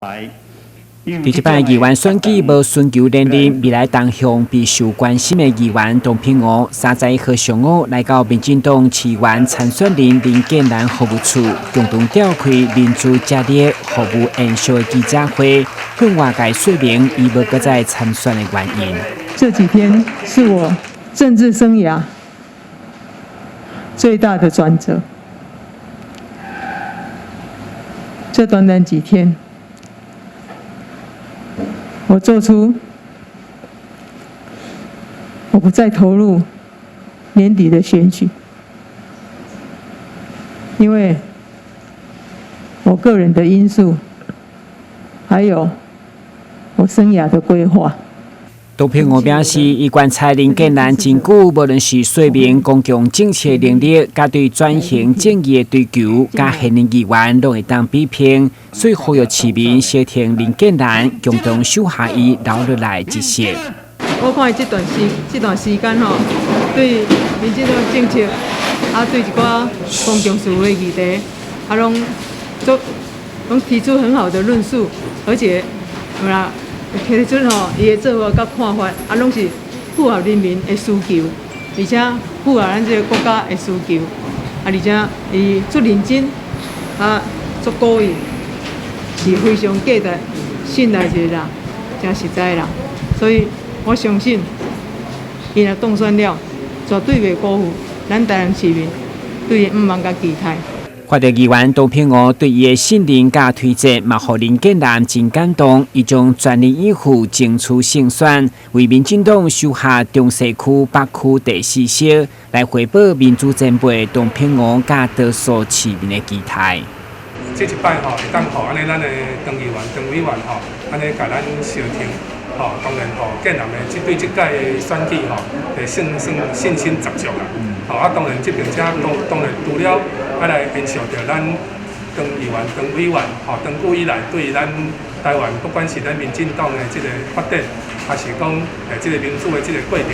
佇這擺議員選舉無尋求連任，未來動向備受關心的議員董平梧，31號上午來到民進黨市議員參選人林建南服務處，共同召開民主接力服務延續的記者會，向外界說明伊無閣再參選的原因。這幾天是我政治生涯最大的轉折。這短短幾天，我做出我不再投入年底的選舉，因為我個人的因素，還有我生涯的規劃。董平梧表示，伊觀察林建南真久，無論是說明公共政策能力，佮對轉型正義的追求，佮現任議員攏會當比拼，所以呼籲市民相挺林建南，共同守下伊留落來一席。我看伊這段時間吼，對民進黨政策，啊對一寡公共事務的議題，啊攏做攏提出很好的論述，而且有啦。提出吼，伊的做法佮看法，啊，攏是符合人民的需求，而且符合咱這个國家的需求，啊，而且伊足認真，啊，足古意，是非常價值信賴一个人，誠實在的人，所以我相信，伊若當選了，絕對袂辜負咱台南市民對伊的向望佮期待。看著議員董平梧對伊的信任佮推薦，嘛予林建南真感動。伊將全力以赴爭取勝選，為民進黨收下中西區北區第四席，來回報民主前輩董平梧佮多數市民的期待。這一擺吼，會當予按呢咱的張議員、張委員吼，按呢共咱相挺，吼，當然吼，建南的這對這屆的選舉吼，會算算信心十足啦。吼啊，當然這並且當然除了愛來延續著咱張議員、張委員吼，長久以來對咱台灣，不管是咱民進黨的這個發展，還是講這個民主的這個過程，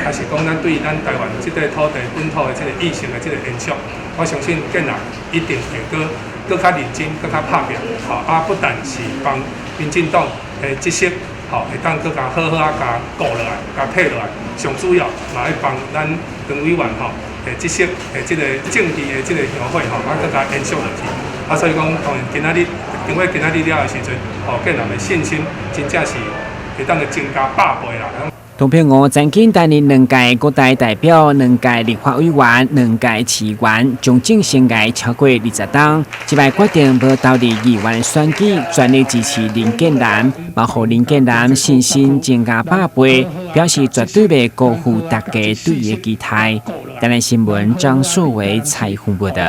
還是講咱對咱台灣這塊土地本土的這個意識的這個延續，我相信建南一定會閣閣較認真、閣較拍拚，吼啊！不但是幫民進黨的這席，吼會當閣共好好啊，共顧落來、共退落來，上主要嘛愛幫咱張委員吼的這席的這個政治的這個香火吼，啊閣共延續落去。啊，所以講當然今仔日經過今仔日了的時陣，吼建南的信心真正是會當會增加百倍啦。董平梧曾經擔任兩屆國大代表、兩屆立法委員、兩屆市議員，從政生涯超過20冬。這擺決定無投入議員選舉，全力支持林建南，嘛予林建南信心增加百倍，表示絕對袂辜負大家對伊的期待。台南新聞張碩維採訪報導。